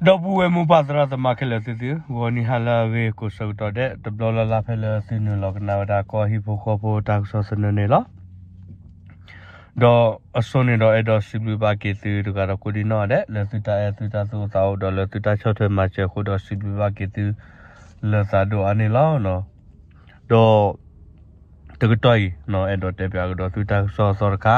ဒီပုၢ်ဝဲၢ်မိၢ်ပၢ်သရၣ်သမါခဲလၢာ်သုသု, ဂီၤနံၤဟါလၢအဂ့ၤကိးဆၢကတီၢ်ဒဲး တဘျီလၢ်လၢ်ဖဲလၢသုနုာ်လီၤကနၣ်ဝဲဒၣ်ကီၢ်ဟံၣ်ဖိဃီဖိတၢ်ကစီၣ်သနၢၣ်န့ၣ်လီၤ. ဒီးအစိန့ၣ်ဒီးအဲၣ်ဒိးစံးဘျုးဘၣ်က့ၤသုတဂၤဒီးကိးဒံနီၢ်ဒဲး လၢသုတၢ်အဲၣ်သုတၢ်သူၣ်အိၣ်သးအိၣ်ဒီးလၢသုတၢ်ဆီၣ်ထွဲမၤစၢၤအဃိဒီးစံးဘျုးဘၣ်က့ၤသု လၢသးဒိၣ်အါန့ၣ်လီၤ. ဒီး တကတီၢ်အံၤ အဲၣ်ဒိးတဲပၠးကဒီးသုတၢ်ကစီၣ်အသီတခါ,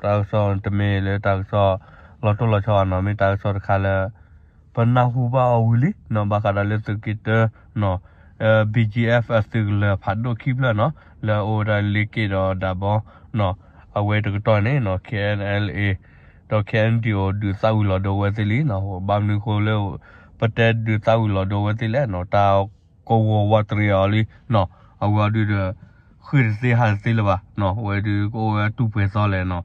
တၢ်ကစီၣ်တမ့ၢ်လၢတၢ်ကစီၣ်လီၤတိၢ်လီၤဆီဘၣ်နီၤ, မ့ၢ်တၢ်ကစီၣ်တခါလၢ ပနၢ်ဟူဘၣ်အီၤဝံၤလံနီၤ, ဘၣ်ဃးဒီးလၢသုးက့တၢနီၤ, BGF အသုးကလၢၤဖးဒိၣ်ခံဖျၢၣ်နီၤ, လၢအအိၣ်ဝဲဒၣ်လ့က့ၣ်ဒီးဒးဘီနီၤ, အဝဲတကတီၢ်န့ၣ်နီၤ KNLA ဒီး KNDO ဒုးသၣ်ဝံၤလီၤဒိဝဲသ့ၣ်လံနီၤ, ဘၣ်မနုၤအဃိလၢ ပတဲဒုးသၣ်ဝံၤလီၤဒိဝဲသ့ၣ်လဲၣ်နီၤ, တၢ်ကဝီၤဝးတရံးအီၤလံနီၤ, အဝဲအီၤဒုးဒီး ဃ့ၢ်တသ့ဟးတသ့လၢၤဘၣ်နီၤ, အဝဲဒုးကအိၣ်ဝဲတူၢ်ပှဲၤသီလဲၣ်နီၤ,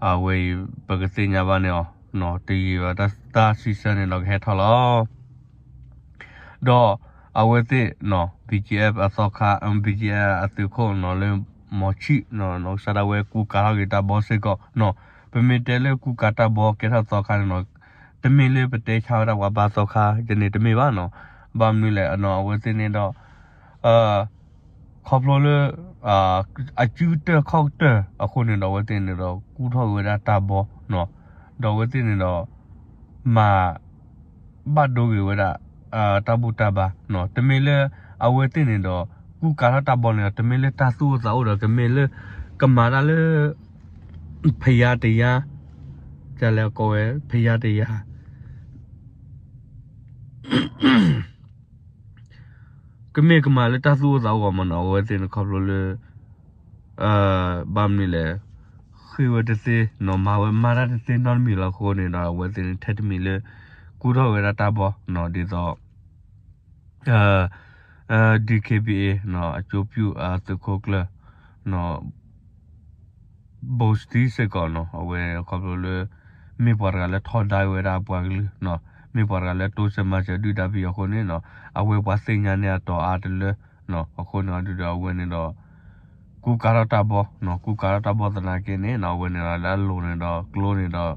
အဝဲအံၤ ပကသ့ၣ်ညါဘၣ်န့ၢ်အီၤနီၤ, တယံာ်ဘၣ်တၢ်စံးဆၢန့ၣ်ဒီးကဟဲထီၣ်လီၤ. ဒီးအဝဲသ့ၣ်နီၤ BGF အသီခါ BGF အသုးခိၣ်နီၤလၢ မီၤဆံၣ်နီၤ နီၢ်ကစၢ်ဒၣ်ဝဲကူကၤထီၣ်က့ၤတၢ်ဘီစ့ၢ်ကီးနီၤ, ပမ့ၢ်တဲလၢကူကၤတၢ်ဘီကဲထီၣ်သီခါန့ၣ်နီၤ, တမ့ၢ်လၢပတဲဆါဝဲဒၣ်ပှၤဘါသီခါယဲန့ၣ်တမ့ၢ်ဘၣ်နီၤ, ဘၣ်မနုၤလဲၣ်နီၤ အဝဲသ့ၣ်န့ၣ်ဒီး ခီဖျိလၢ အစုကတၢၢ်ခီၣ်ကတၢၢ်အဃိန့ၣ်ဒီး အဝဲသ့ၣ်န့ၣ်ဒီး ကူထီၣ်က့ၤဝဲဒၣ်တၢ်ဘီနီၤ, ဒီးအဝဲသ့ၣ်န့ၣ်ဒီး မၤ ဘၣ်ဒိက့ၤဝဲဒၣ် တၢ်ဘူၣ်တၢ်ဘါနီၤ, တမ့ၢ်လၢ အဝဲသ့ၣ်န့ၣ်ဒီး ကူကၤထီၣ်တၢ်ဘီန့ၣ်ဒီး တမ့ၢ်လၢတၢ်သူၣ်အိၣ်သးအိၣ်ဒီး ကမ့ၢ်လၢ ကမၤတၢ်လၢ ဖယါတယါ ကလဲၤကိးဝဲ ဖယါတယါ ကမ့ၢ်ကမၤလၢတၢ်သူၣ်အိၣ်သးအိၣ်အဂီၢ်မးနီၤ, အဝဲသ့ၣ်န့ၣ်ခီဖျိလၢ ဘၣ်မနုၤလဲၣ်, ဃ့ၢ်ဝဲတသ့နီၤ, မၤဝဲမၤတၢ်တသ့နီတမံၤလီၤအဃိန့ၣ်ဒီး အဝဲသ့ၣ်န့ၣ်ထဲတမံၤလၢ ကူထီၣ်ဝဲဒၣ်တၢ်ဘီနီၤ, ဒ်သိး DKBA နီၤ အကၠိပၠူၣ်အသုးခိၣ်ကျၢၢ်နီၤ ဘိၣ်စတံစ့ၢ်ကီးနီၤ, အဝဲခီဖျိလၢ မ့ၢ်ပှၤတဂၤလၢထီဒါဝဲဒၣ်အပှၤကလုာ်နီၤ, မ့ၢ်ပှၤတဂၤလၢတိစၢၤမၤစၢၤဒုၣ်ဒါပယီၤအဃိန့ၣ်နီၤ, အဝဲပှၤသ့ၣ်ညါန့ၢ်အတီၤအါတလၢနီၤ, အဃိန့ၣ်အီၤဒုးဒီးအဝဲန့ၣ်ဒီး ကူကၤထီၣ်တၢ်ဘီနီၤ, ကူကၤထီၣ်တၢ်ဘီသနာ်က့န့ၣ်နီၤ, အဝဲန့ၣ်ဒီးလၢအလိၤန့ၣ်ဒီး ကျိန့ၣ်ဒီး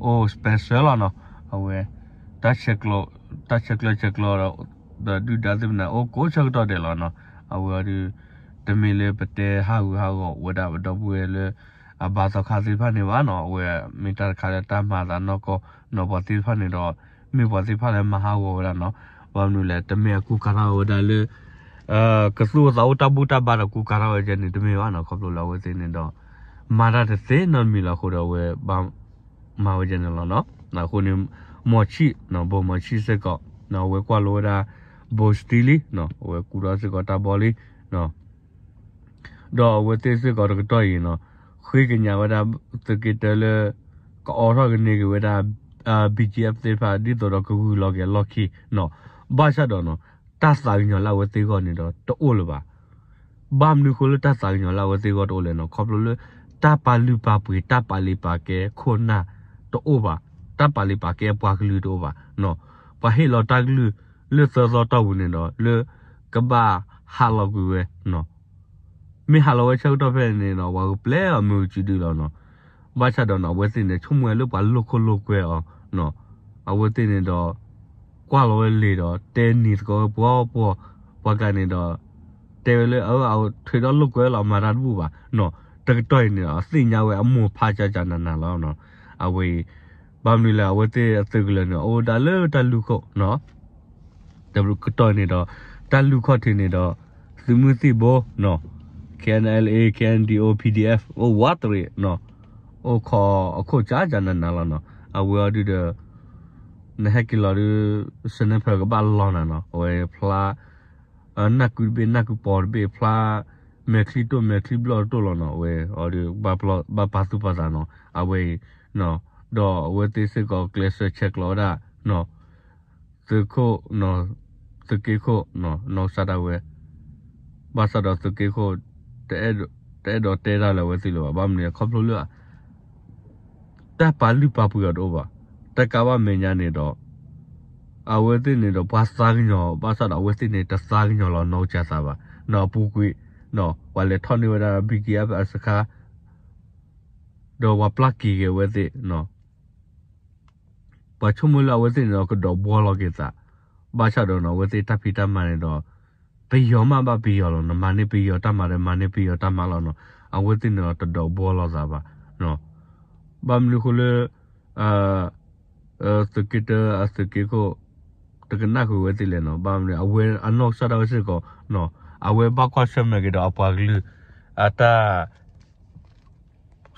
အိၣ် special လီၤနီၤ, အဝဲ တၢ်ဆဲးကျိး တၢ်ဆဲးကျိးဆဲးကျိးဒီး ဒီးဒုၣ်ဒါသ့ၣ်မနုၤ အိၣ်ကိးဆၢကတီၢ်ဒဲးလီၤနီၤ, အဝဲအီၤဒုး တမ့ၢ်လၢပတဲဟးဂူာ်ဟးဂီၤဝဲဒၣ်ပဒီပုၢ်ဝဲၢ်လၢ အဘါသီခါသ့ၣ်တဖၣ်န့ၣ်ဘၣ်နီၤ, အဝဲမ့ၢ်တၢ်တခါလၢတၢ်မၤသးနီၢ်ကီၢ်နီၤ, ပှၤသ့ၣ်တဖၣ်န့ၣ်ဒီး မ့ၢ်ပှၤသ့ၣ်တဖၣ်လၢမၤဟးဂီၤဝဲဒၣ်နီၤ, ဘၣ်မနုၤလဲၣ် တမ့ၢ်အကူကၤထီၣ်ဝဲဒၣ်လၢ ကသူၣ်အိၣ်သးအိၣ်တၢ်ဘူၣ်တၢ်ဘါဒီးကူကၤထီၣ်ဝဲဒၣ်န့ၣ် တမ့ၢ်ဘၣ်နီၤ, ခီဖျိလၢအဝဲသ့ၣ်န့ၣ်ဒီး မၤတၢ်တသ့နီတမံၤလီၤအဃိဒီးအဝဲဘၣ် မၤဝဲဒၣ်န့ၣ်လီၤနီၤ, အဃိန့ၣ် မီၤဆံၣ်နီၤ ဘိၣ်မီၤဆံၣ်စ့ၢ်ကီးနီၤ အဝဲကွၢ်လိဝဲဒၣ် ဘိၣ်စတံလံနီၤ အဝဲကူထီၣ်စ့ၢ်ကီးတၢ်ဘီလံနီၤ ဒီးအဝဲသ့ၣ်စ့ၢ်ကီးတကတီၢ်အံၤနီၤ ဃ့ကညးဝဲဒၣ် သုးက့တၢလၢ ကအီထီၣ်ကန့ၢ်က့ၤဝဲဒၣ် BGF သ့ၣ်တဖၣ် ဒ်သိးဒီးကဂုာ်လီၤက့ၤအလီၢ်ခံနီၤ, ဘၣ်ဆၣ်ဒီးနီၤ တၢ်သးကညီၤလၢအဝဲသ့ၣ်ဂီၢ်န့ၣ်ဒီးတအိၣ်လၢၤဘၣ်. ဘၣ်မနုၤအဃိလၢတၢ်သးကညီၤလၢအဝဲသ့ၣ်ဂီၢ်တအိၣ်လဲၣ်နီၤ, ခီဖျိလၢ တၢ်ပာ်လုၢ်ပာ်ပှ့ၤ တၢ်ပာ်လ့ၤပာ်ကဲခိၣ်နၢ်တအိၣ်ဘၣ်, တၢ်ပာ်လ့ၤပာ်ကဲအပှၤကလုာ်တအိၣ်ဘၣ်နီၤ, ပှၤဟ့ၣ်လီၤတၢ်ကလုၢ်လၢသၢသီတီၢ်ပူၤန့ၣ်ဒီး လၢကဘၣ်ဟးလီၤကွံာ်ဝဲနီၤ မ့ၢ်ဟးလီၤဝဲဆၢကတီၢ်ဖဲန့ၣ်ဒီး ပှၤကပျဲအီၤမုၢ်ကစုဒုလီၤနီၤ. ဘၣ်ဆၣ်ဒီးနီၤ အဝဲသ့ၣ်န့ၣ် ဆိကမိၣ်ဝဲလၢပှၤလိာ်ခိၣ်လိာ်ကွဲအီၤနီၤ. အဝဲသ့ၣ်န့ၣ်ဒီး ကွၢ်လီၤဝဲလံာ်ဒီး တဲနံၤသကိးဝဲပှီၤပှီၤ, ပှၤကျါန့ၣ်ဒီး တဲဝဲလၢ အဝဲအထုးဒီးလိာ်ကွဲလီၤ မၤတၢ်တဘူၣ်ဘၣ်နီၤ. တကတီၢ်အံၤန့ၣ်ဒီး သ့ၣ်ညါဝဲအမိၢ်ဖးကၢကၢနးနးလီၤနီၤ. အဝဲအံၤ ဘၣ်မနုၤလဲၣ် အဝဲသ့ၣ်အသုးကလၢၤန့ၣ် အိၣ်ဝဲဒၣ်လၢတၢ်လူၢ်ခိၣ်နီၤ. တကတီၢ်န့ၣ်ဒီး တၢ်လူၢ်ခီၣ်ထံးန့ၣ်ဒီး သုးမုၢ်သံၣ်ဘိနီၤ, K N L A, K N D O, P D F အိၣ်ဝးတရံးနီၤ, အိၣ်ခိးအခိၣ်ကၢကၢနးနးလီၤနီၤ. အဝဲအီၤဒုးဒီး နဟဲက့ၤလီၤဒုး sniper ကဘၣ်လီၤနၤနီၤ. အဝဲဖျါ နၢ်ကုတဘ့ၣ် နၢ်ကုပီၤတဘ့ၣ် ဖျါ မဲာ်ချံတိၢ်မဲာ်ချံဘျီၣ်တိၢ်လီၤနီၤ. အဝဲအီၤဒုး ဘၣ်ပာ်သူၣ်ပာ်သးနီၤ. အဝဲအံၤ ဒီးအဝဲသ့ၣ်စ့ၢ်ကီးကျဲးစၢးဆဲးကျိးဝဲဒၣ်နီၤ သုးခိၣ်နီၤ, သုးက့ခိၣ်နီၤ, နီၢ်ကစၢ်ဒၣ်ဝဲ, ဘၣ်ဆၣ်ဒီးသုးက့ခိၣ် တအဲၣ်ဒိးတဲတၢ်လၢအဝဲသ့ၣ်လၢၤဘၣ်. ဘၣ်မနုၤလဲၣ် ခီဖျိလၢ တၢ်ပာ်လုၢ်ပာ်ပှ့ၤအီၤတအိၣ်ဘၣ်. တကးဘၣ်မဲာ်ညါန့ၣ်ဒီး အဝဲသ့ၣ်န့ၣ်ဒီး ပှၤသးကညီၤ ဘၣ်ဆၣ်ဒီးအဝဲသ့ၣ်န့ၣ် တသးကညီၤလီၤနီၢ်ကစၢ်သးဘၣ်. နီၤအပူၤကွံာ် ပှၤလဲၤထီၣ်န့ၢ်ဝဲဒၣ် B G F အစခါ ဒီးပှၤပျၢ်က့ၤက့ၤအဝဲသ့ၣ်နီၤ. ပှၤဆိကမိၣ်လၢအဝဲသ့ၣ်န့ၣ်ဒီးကဒိးဘှီလီၤက့ၤသး, ဘၣ်ဆၣ်ဒီးနီၤ အဝဲသ့ၣ်တၢ်ဖံးတၢ်မၤန့ၣ်ဒီး ပယီၤမးဘၣ်ပယီၤလီၤနီၤ, မၤန့ၢ်ပယီၤတၢ်မၤဒီး မၤန့ၢ်ပယီၤတၢ်မၤလီၤနီၤ, အဝဲသ့ၣ်န့ၣ်ဒီးတဒိးဘှီလီၤသးဘၣ်, ဘၣ်မနုၤအဃိလၢ သုးက့တၢအသုးက့ခိၣ် တကနၣ်ဃုာ်ဝဲသ့ၣ်လဲၣ်နီၤ, ဘၣ်မနုၤ အဝဲအနီၢ်ကစၢ်ဒၣ်ဝဲစ့ၢ်ကီး အဝဲဘၣ်ကွၢ်ဆၢၣ်မဲာ်က့ၤဒီးအပှၤကလုာ် အတၢ်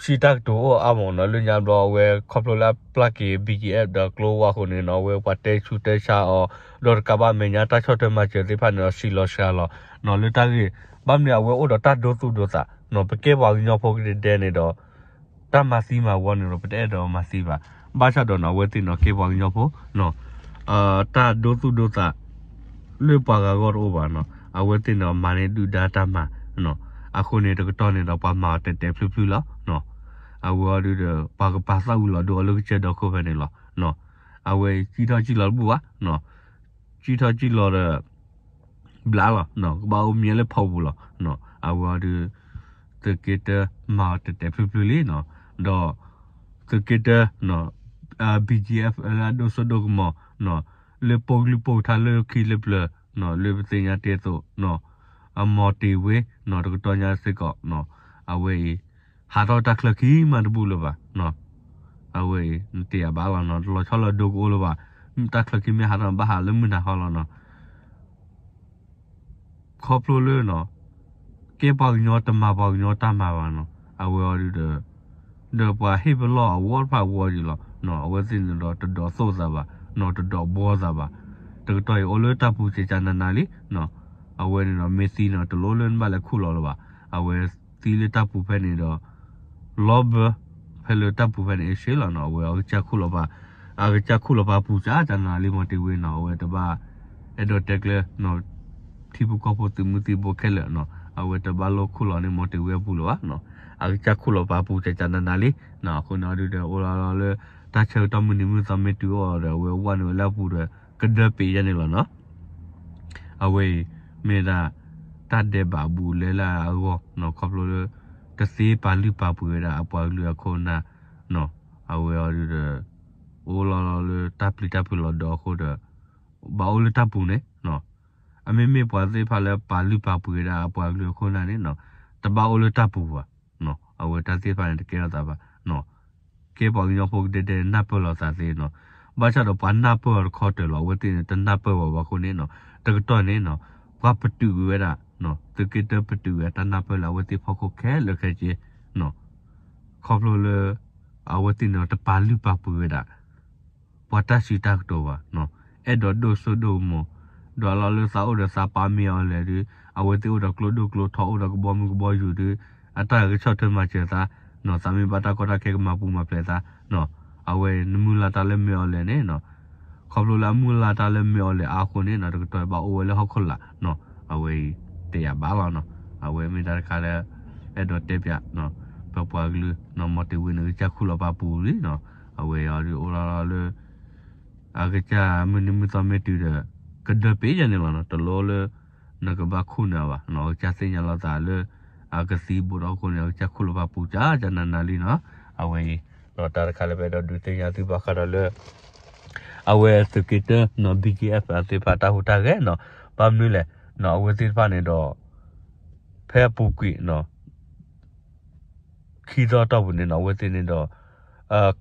စံးတၢ်ကတိၤအိၣ်အါမးနီၤ, လၢညါဘျီအဝဲခီဖျိလၢအပျၢ်က့ၤ B G F ဒီးကျိဝါအဃိန့ၣ်နီၤ, အဝဲပှၤတဲဆူးတဲဆါအီၤ, ဒီးတကးဘၣ်မဲာ်ညါတၢ်ဆီၣ်ထွဲမၤစၢၤသ့ၣ်တဖၣ်န့ၣ်ဒီး စံးလီၤစှၤလီၤနီၤ, လၢတၢ်ဂ့ၢ် ဘၣ်မနုၤအဝဲအိၣ်ဒီးတၢ်ဒိသူၣ်ဒိသးနီၤ, ပကဲပှၤကညီဖိကဒဲဒဲန့ၣ်ဒီး တၢ်မၤသံမၤဝီန့ၣ်ဒီး ပတအဲၣ်ဒိးမၤသံဘၣ်, ဘၣ်ဆၣ်ဒီးနီၤ အဝဲသ့ၣ်နီၤ ကဲပှၤကညီဖိနီၤ တၢ်ဒိသူၣ်ဒိသး လၢပှၤဂၤအဂီၢ်တအိၣ်ဘၣ်နီၤ, အဝဲသ့ၣ်န့ၣ်မၤန့ၢ်ဒုၣ်ဒါတၢ်မၤနီၤ, အဃိန့ၣ်တကတီၢ်န့ၣ်ဒီး ပှၤမၤအီၤတဲာ်တဲာ်ဖျုးဖျုးလီၤနီၤ, အဝဲအီၤဒုဒီး ပှၤကပာ်သးဝံၤလီၤဒိအီၤလၢကစၢၢ်ဒီခိၣ်ဖဲန့ၣ်လီၤ, အဝဲအံၤ ကံၣ်ထီၣ်ကံၣ်လီၤတဘူၣ်ဘၣ်နီၤ, ကံၣ်ထီၣ်ကံၣ်လီၤဒီး ဘျါလီၤ, ကဘၣ်အိၣ်မံလၢဖီပူၤလီၤ, အဝဲအီၤဒု သုးက့တၢမၤအီၤတဲာ်တဲာ်ဖျုးဖျုးလံနီၤ, ဒီး သုးက့တၢ BGF လၢအဒိၣ်စိဒိၣ်ကမီၤ လၢပိာ်ကလုၢ်ပိာ်ကထါလၢခံလၢပျၢၤ လၢပသ့ၣ်ညါတ့ၢ်အသိး အမီၤတ့ၢ်ဝ့ တကတီၢ်ညါစ့ၢ်ကီး အဝဲအံၤ ဟးထီၣ်တၢ်ချၢခံမးတဘူၣ်လၢၤဘၣ်, အဝဲအံၤ နတ့ၢ်အဘၣ်လီၤနီၤ, တလီၤဆီလီၤဒိကအိၣ်လၢၤဘၣ်, တၢ်ချၢခံမ့ၢ်ဟးထီၣ်ဘၣ်ဟးလၢမုၢ်နၤဟီလီၤနီၤ ခီဖျိလၢ ကဲပှၤကညီတမၤပှၤကညီတၢ်မၤဘၣ်နီၤ, အဝဲအီၤဒုဒီး ဒီးပှၤဟ့ၣ်ပလီၢ်အဝီတဖၣ်အဝီဒံးလီၤ, အဝဲသ့ၣ်န့ၣ်ဒီးတဒိးသိၣ်သးဘၣ်, တဒိးဘှီသးဘၣ်, တကတီၢ်အံၤအိၣ်လၢတၢ်ပူၤကကနးနးလံ, အဝဲန့ၣ်ဒီးမ့ၢ်သံန့ၣ် တလိၣ်လၢနဘၣ်လဲၤခူၣ်လီၤလၢၤဘၣ်, အဝဲသံလၢတၢ်ပူၤဖဲန့ၣ်ဒီး လီၤဘၢ ဖဲလၢတၢ်ပူၤဖဲန့ၣ်အ့ၣ်စ့လီၤနီၤ, အဝဲအကစၢ်ခူၣ်လီၤပာ်, အကစၢ်ခူၣ်လီၤပာ်ပူၤကကနးနးလံမီၤတ့ၢ်ဝ့နီၤ, အဝဲတဘၣ် အဲၣ်ဒိးတဲကျဲ ထံဖိကီၢ်ဖိသုးမုၢ်သံၣ်ဘိခဲလၢာ်နီၤ, အဝဲတဘၣ်လိၣ်ခူၣ်လီၤန့ၣ်မီၤတ့ၢ်ဝ့အပူၤလၢၤဘၣ်နီၤ, အကစၢ်ခူၣ်လီၤပာ်ပူၤကကနးနးလံ, အဃိန့ၣ်အီၤဒုဒီး အိၣ်လီၤလီၤလၢ တၢ်ဆၢကတီၢ်မုၢ်နံၤမုၢ်သီမ့ၢ်တုၤအိၣ်ဒီး အဝဲဝဲနုာ်ဝဲလၢအပူၤဒီး ကဒၢပ့ၤယဲန့ၣ်လီၤနီၤ အဝဲအံၤ မ့ၢ်ဒၣ် တၢ်ဒဲးဘးဘူးလဲလၢအဂီၢ်နီၤ, ခီဖျိလၢ တသ့ပာ်လုၢ်ပာ်ပှ့ၤဝဲဒၣ်အပှၤကလုာ်အခိၣ်အနၢ်နီၤ, အဝဲအီၤဒုဒီး အိၣ်လီၤလီၤလၢတၢ်ပျံၤတၢ်ဖုးလီၤဒီးအဃိဒီး ဘၣ်အိၣ်လၢတၢ်ပူၤန့ၣ်နီၤ, အမ့မ့ၢ်ပှၤသ့ၣ်တဖၣ်လၢပာ်လုၢ်ပာ်ပှ့ၤဝဲဒၣ်အပှၤကလုာ်အခိၣ်အနၢ်န့ၣ်နီၤ, တဘၣ်အိၣ်လၢတၢ်ပူၤဘၣ်, အဝဲတၢ်သ့ၣ်တဖၣ်န့ၣ်တကဲထီၣ်သးဘၣ် ကဲပှၤကညီဖိကဒဲဒဲနၢ်ပၢၢ်လိာ်သးသ့နီၤ, ဘၣ်ဆၣ်ဒီးပှၤနၢ်ပၢၢ်အီၤတခီတၢၢ်လီၤ, အဝဲသ့ၣ်န့ၣ် တနၢ်ပၢၢ်ဘၣ်ဘၣ်အဃိန့ၣ်နီၤ, တကတီၢ်န့ၣ်နီၤ, ပှၤပတုာ်ကွံာ်ဝဲဒၣ်, သုးက့တၢပတုာ်ကွံာ်အတၢ်နၢ်ပၢၢ်လၢအဝဲသ့ၣ်ဖီခိၣ်ခဲလၢာ်ခဲဆ့, ခီဖျိလၢ အဝဲသ့ၣ်န့ၣ်တပာ်လုၢ်ပာ်ပှ့ၤဝဲဒၣ် ပှၤတၢ်စံးတၢ်ကတိၤဘၣ်, အဲၣ်ဒိးဒိၣ်စိဒိၣ်ကမီၤ, ဒီးလီၤလၢသးအိၣ်ဒီးသးပာ်မ့ၢ်အီၤလဲၣ်ဒု, အဝဲသ့ၣ်အိၣ်ဒီးကျိဒိၣ်ကျိထီ အိၣ်ဒီးကဘီမုၢ်ကဘီယူၤဒု, အတၢ်ကဆီၣ်ထွဲမၤစၢၤသး, သးမ့ၢ်ဘၣ်တၢ်ကီတၢ်ခဲကမၤပူၤမၤဖျဲးသး, အဝဲနမုၢ်လၢ်တၢ်လၢမ့ၢ်အီၤလဲၣ်န့ၣ်, ခီဖျိလၢအမုၢ်လၢ်တၢ်လၢမ့ၢ်အီၤလဲၣ်အါအဃိန့ၣ်နီၤ, တကတီၢ်ဘၣ်အိၣ်ဝဲလၢဟီၣ်ခိၣ်လာ်, အဝဲအံၤ တယာ်ဘၣ်လီၤနီၤ, အဝဲမ့ၢ်တၢ်တခါလၢ အဲၣ်ဒိးတဲပၠး ပပှၤကလုာ်နီၤ, မီၤတ့ၢ်ဝ့န့ၣ် ကစၢ်ခူၣ်လီၤပာ်ပူၤလံနီၤ, အဝဲအီၤဒုးအိၣ်လီၤလီၤလၢ အကစၢ်မုၢ်နံၤမုၢ်သီမ့ၢ်တုၤဒီး ကဒၢပ့ၤယဲန့ၣ်လီၤနီၤ, တလိၣ်လၢ နကဘၣ်ခူၣ်န့ၢ်အီၤဘၣ်နီၤ, အကစၢ်သ့ၣ်ညါလီၤသးလၢ အကသံဘူးဒီးအဃိန့ၣ် အကစၢ်ခူၣ်လီၤပာ်ပူၤကကနးနးလံနီၤ, အဝဲအံၤ တၢ်တခါလၢပအဲၣ်ဒိးဒုးသ့ၣ်ညါသုဘၣ်ဃးဒီးလၢ အဝဲသုးက့တၢနီၤ BGF သ့ၣ်တဖၣ်တၢ်ဟူးတၢ်ဂဲၤနီၤ, ဘၣ်မနုၤလဲၣ်, အဝဲသ့ၣ်တဖၣ်န့ၣ်ဒီး ဖဲအပူၤကွံာ်နီၤ ခံသီတီၢ်ပူၤန့ၣ်နီၤ အဝဲသ့ၣ်န့ၣ်ဒီး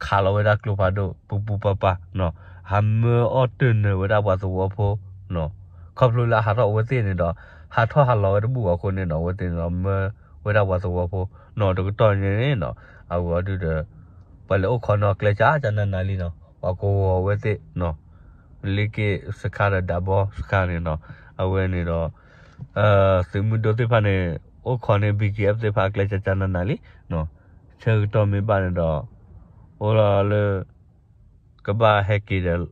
ခးလီၤဝဲဒၣ်ကျိဖးဒိၣ်ပူၤပူၤပၤပၤနီၤ, ဟးမၢအီၣ်တၢၢ်နၢၤဝဲဒၣ်ပှၤသဝီဖိနီၤ, ခီဖျိလၢအဟးထီၣ်အဝဲသ့ၣ်န့ၣ်ဒီး ဟးထီၣ်ဟးလီၤဝဲတဘူၣ်အဃိန့ၣ်နီၤ အဝဲသ့ၣ်န့ၣ်ဒီးမၢဝဲဒၣ်ပှၤသဝီဖိနီၤ, တကတီၢ်န့ၣ်နီၤ အဝဲအီၤဒုးဒီး ပှၤလဲၤအိၣ်ခိးန့ၢ်အီၤကျဲကကနးနးလံနီၤ, ပှၤကဝီၤဝဲသ့ၣ်နီၤ လ့က့ၣ်စခါဒီးဒးဘီစခါန့ၣ်နီၤ, အဝဲန့ၣ်ဒီး သုးမုၢ်ဒိၣ်သ့ၣ်တဖၣ်န့ၣ် အိၣ်ခိးန့ၢ် BGF သ့ၣ်တဖၣ်အကျဲကကနးနးလံနီၤ, ဆၢကတီၢ်မ့ၢ်ဘၣ်န့ၣ်ဒီး အိၣ်လီၤလၢ ကဘၣ်ဟဲက့ၤဒီး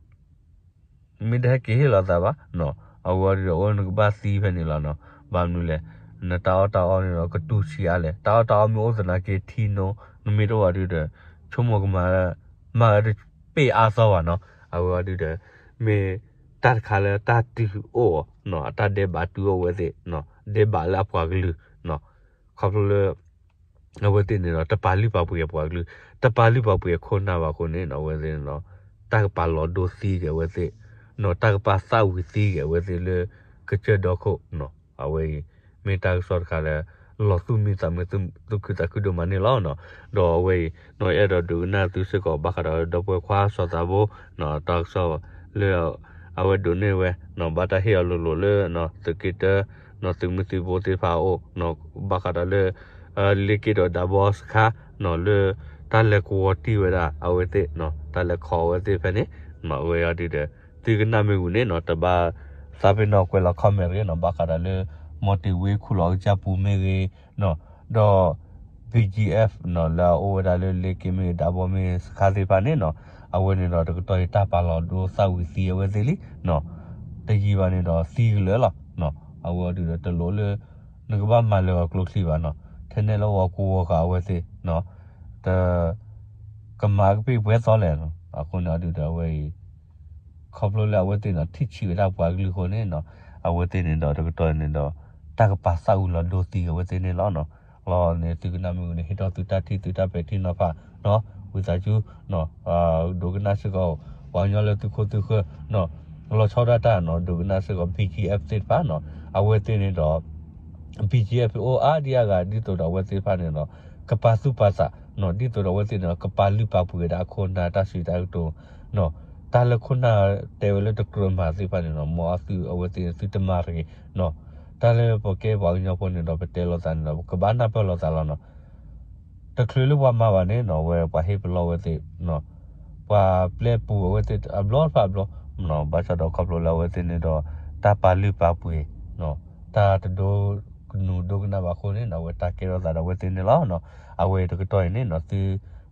မ့ၢ်တဟဲက့ၤဟ့ၣ်လီၤသးဘၣ်နီၤ, အဝဲဒုးဒီးအိၣ်နကဘၣ်သံဖဲန့ၣ်လီၤနီၤ, ဘၣ်မနုၤလဲၣ်, နတၢ်အီၣ်တၢ်အီန့ၣ်ဒီးကတူၢ်ဆံးအါလဲၣ်, တၢ်အီၣ်တၢ်အီမ့ၢ်အိၣ်သနာ်က့ထံနိ နမ့ၢ်တအိၣ်ဘၣ်ဒုးဒီး ဆိကမိၣ်ကမၤ မၤဝဲတပ့ၢ်အါသီဘၣ်နီၤ, အဝဲဒုးဒီး မ့ၢ်တၢ်တခါလၢတၢ်တုၤအိၣ်အီၤနီၤ, အတၢ်ဒဲးဘးတုၤအိၣ်ဝဲသ့ၣ်နီၤ, ဒဲးဘးလၢအပှၤကလုာ်နီၤ, ခီဖျိလၢ အဝဲသ့ၣ်န့ၣ်ဒီး တပာ်လုၢ်ပာ်ပှ့ၤအပှၤကလုာ်, တပာ်လုၢ်ပာ်ပှ့ၤအခိၣ်နၢ်ဘၣ်အဃိန့ၣ်နီၤ, အဝဲသ့ၣ်န့ၣ်ဒီး တၢ်ကပာ်လီၤဒိသံက့ၤအဝဲသ့ၣ်, နီၢ် တၢ်ကပာ်သးဝံၤသံက့ၤအဝဲသ့ၣ်လၢ ကစၢၢ်ဒီခိၣ်နီၢ်, အဝဲအံၤ မ့ၢ်တၢ်ကစီၣ်တခါလၢ လီၤသူၣ်မံသးမုာ် သူၣ်ခုသးခုဒိၣ်မးန့ၣ်လီၤနီၢ်. ဒီးအဝဲအံၤ နီၢ် အဲၣ်ဒိးဒုးကနၣ်သုစ့ၢ်ကီး ဘၣ်ဃးဒီးလၢဒီပုၢ်ဝဲၢ်ခွါစီၤသးဘိ နီၢ် တၢ်ကစီၣ်လၢ အဝဲဒိးန့ၢ်ဝဲ နီၢ် ဘၣ်တၢ်ဟ့ၣ်အီၤလိၤလိၤလၢ နီၢ် သုးက့တၢ နီၢ် သုးမုၢ်သံၣ်ဘိသ့ၣ်တဖၣ်အအိၣ် နီၢ် ဘၣ်ဃးဒီးလၢ လ့ၢ်က့ဒီးဒးဘီစခါ နီၢ် လၢ တၢ်လဲၤကဝီၤတံၢ်ဝဲဒၣ်အဝဲသ့ၣ် နီၢ် တၢ်လဲၤခီအဝဲသ့ၣ်ဖဲန့ၣ် နီၢ် အဝဲအံၤဒုးဒီး သုကနၣ်မ့ၢ်ဝံၤန့ၣ် နီၢ် တဘၣ်သးပ့ၤနီၣ်ကွဲးလီၤ comment တဂ့ၤ နီၢ် ဘၣ်ဃးဒီးလၢ မီၢ်တ့ၢ်ဝ့ခူၣ်လီၤကစၢ်ပူၤမ့ၢ်ဂ့ၤ နီၢ် ဒီး BGF နီၢ် လၢအအိၣ်ဝဲဒၣ်လၢလ့ၢ်က့မ့ၢ်ဂ့ၤ ဒးဘီမ့ၢ်ဂ့ၤ စခါသ့ၣ်တဖၣ်န့ၣ် နီၢ် အဝဲန့ၣ်ဒီးတကတီၢ်အံၤ တၢ်ပာ်လီၤဒိသးဝံၤသံအဝဲသ့ၣ်လံ နီၢ် တယံာ်ဘၣ်န့ၣ်ဒီး သံကလၢာ်လီၤ နီၢ် အဝဲအံၤဒုးဒီး တလိၣ်လၢ နကဘၣ်မၤလၢၤအီၤကျိချံဘၣ် နီၢ် ထဲန့ၣ်လၢဂီၤကိာ်ဂီၤဃာ်အဝဲသ့ၣ် နီၢ် တ ကမၤကပ့ၢ်ပှဲၤသီလဲၣ် နီၢ် အဃိန့ၣ်အံၤဒုးဒီး အဝဲအံၤ ခီဖျိလၢအဝဲသ့ၣ်န့ၣ် ထံၣ်ဆံးဝဲဒၣ်ပှၤကလုာ်အဃိန့ၣ် နီၢ် အဝဲသ့ၣ်န့ၣ်ဒီး တကတီၢ်န့ၣ်ဒီး တၢ်ကပာ်သးဝံၤလီၤဒိသံအဝဲသ့ၣ်န့ၣ်လီၤ နီၢ်. လီၤန့ၣ် သုကနၣ်မ့ၢ်ဝံၤန့ၣ် ဟ့ၣ်ထီၣ်သုတၢ်ထံၣ်သုတၢ်ပဲာ်ထံနီၤဖး နီၢ် ဝံသးစူၤ နီၢ် ဒိးကနၣ်စ့ၢ်ကီး ပှၤကညီလၢသုခိၣ်သုဃၢၤ နီၢ် လီၤဆီဒၣ်တၢ် နီၢ် ဒိးကနၣ်စ့ၢ်ကီး BGF သ့ၣ်တဖၣ် နီၢ် အဝဲသ့ၣ်န့ၣ်ဒီး BGF အိၣ်အါဒံအါဂၤ ဒ်သိးဒီးအဝဲသ့ၣ်တဖၣ်န့ၣ်ဒီး ကပာ်သူၣ်ပာ်သး နီၢ် ဒ်သိးဒီးအဝဲသ့ၣ်န့ၣ်ဒီး ကပာ်လုၢ်ပာ်ပှ့ၤဝဲဒၣ်အခိၣ်နၢ်တၢ်စံးတၢ်ကတိၤ နီၢ် တၢ်လၢခိၣ်နၢ်တဲဝဲလၢတကြၢးမၤသ့ၣ်တဖၣ်န့ၣ် နီၢ် မ်အသုအဝဲသ့ၣ်န့ၣ် သုတမၤတဂ့ၤ နီၢ် တၢ်လၢပကဲပှၤကညီဖိန့ၣ်ဒီး ပတဲလိာ်သးန့ၣ်ဒီး ကဘၣ်နၢ်ပၢၢ်လိာ်သးလီၤ နီၢ်. တချုးလၢပှၤမၤဘၣ်န့ၣ် နီၢ် အဝဲပှၤဟ့ၣ်ပလီၢ်ဝဲသ့ၣ် နီၢ် ပှၤပျဲပူၤအဝဲသ့ၣ်အဘျီတဖၣ်အဘျီ နီၢ် ဘၣ်ဆၣ်ဒီးခီဖျိလၢအဝဲသ့ၣ်န့ၣ်ဒီး တၢ်ပာ်လုၢ်ပာ်ပှ့ၤ နီၢ် တၢ်တဒိကနူၤဒိကနၣ်ဘၣ်အဃိန့ၣ် နီၢ် အဝဲတၢ်ကဲထီၣ်သးဒီးအဝဲသ့ၣ်န့ၣ်လီၤ နီၢ်. အဝဲတကတီၢ်အံၤန့ၣ် နီၢ် သု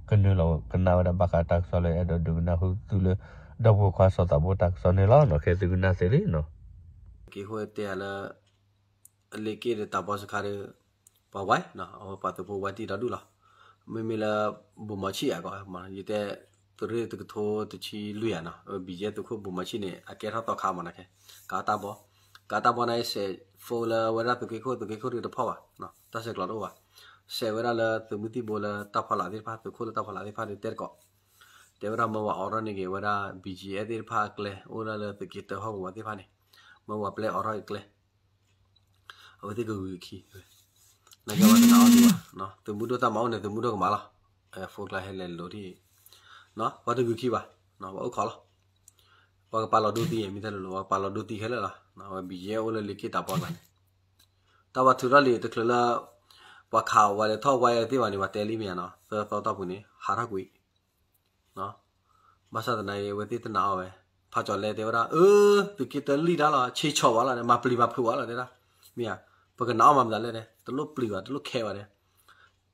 ကနုာ်လီၤကနၣ်ဝဲဒၣ်ဘၣ်ဃးတၢ်ကစီၣ်လၢ အဲၣ်ဒိးဒုးကနၣ်ဟူသုလၢ ဒီပုၢ်ဝဲၢ်ခွါစီၤသးဘိတၢ်ကစီၣ်န့ၣ်လီၤ နီၢ်. ခဲသုကနၣ်သ့လံ နီၢ်. က့ၤဃိတဲလၢ အလ့ၢ်က့ဒီးတၢ်ဘီစခါဒီး ပှၤဝဲ အဝဲပှၤသုးဖိဝဲတံၢ်ဒီဒူၣ်လီၤ. မ့မ့ၢ်လၢ ဘိၣ်မီၤဆံၣ်အဂီၢ် ယတဲ သုးရ့ၣ်တကထိတဆံလွံၢ်ယၤနီၤ BGF သုးခိၣ်ဘိၣ်မီၤဆံၣ်န့ၣ် အကဲထီၣ်သီခါမးနီၤခဲ ကးတၢ်ဘီ ကးတၢ်ဘီန့ၣ် စဲး phone လၢဝဲဒၣ်သုးက့ခိၣ် သုးက့ခိၣ်ဒုးတဖီၣ်ဘၣ် တၢ်ဆဲးကျိးတအိၣ်ဘၣ် စဲးဝဲဒၣ်လၢသုးမုၢ်သံၣ်ဘိလၢတၢ်ဖီလာ်သ့ၣ်တဖၣ် သုးခိၣ်လၢတၢ်ဖီလာ်သ့ၣ်တဖၣ်ဒုးတဲတကိး တဲဝဲဒၣ်မၢဝဲအိးထီၣ်န့ၢ်က့ၤဝဲဒၣ် BGF သ့ၣ်တဖၣ်အကျဲ အိၣ်ဒၣ်လၢသုးက့တၢဟီၣ်ကဝီၤသ့ၣ်တဖၣ်န့ၣ် မၢဝဲပျဲအိးထီၣ်အကျဲ အဝဲသ့ၣ်ကဂုာ်ခံ နာ်က့ဝဲတနာ်အီၤဒံးဘၣ် သုးမုၢ်ဒိၣ်တၢ်မၤအိၣ်န့ၣ် သုးမုၢ်ဒိၣ်ကမၤလီၤ phone ကျါဟဲလဲၤလိၤဒံး ပှၤတဂုာ်ခံဘၣ် ပှၤကပာ်လီၤဒိသံ မ့ၢ်တဲလိၤလိၤ ပှၤကပာ်လီၤဒိသံခဲလၢာ်လီၤ ဝဲ BGF အိၣ်လၢလ့ၢ်က့တၢ်ဘီကျါန့ၣ် တၢ်ပှၤထုးထီၣ်လံာ်တချုးလၢ ပှၤခးဝဲလဲၤထီၣ်ဝဲသ့ၣ်ဘၣ်န့ၣ် ပှၤတဲလံမ့ၢ်ဧါနီၤ သၢသီတီၢ်ပူၤန့ၣ် ဟးထီၣ်ကွံာ် ဘၣ်ဆၣ်သနာ်က့ အဝဲသ့ၣ်တနာ်အီၤဝဲ ဖးကၠီၤလဲတဲဝဲဒၣ် အၢ သုးက့တၢလံၣ်တၢ်လီၤ ဆ့ဆီၣ်ဝဲလီၤ မၤပျံၤမၤဖုးဝဲလီၤတဲဒၣ် မ့ၢ်ဧါ ပကနာ်အီၤမၤမတၤလဲၣ်န့ၣ် တလိၣ်ပျံၤဘၣ် တလိၣ်ခဲဘၣ်န့ၣ်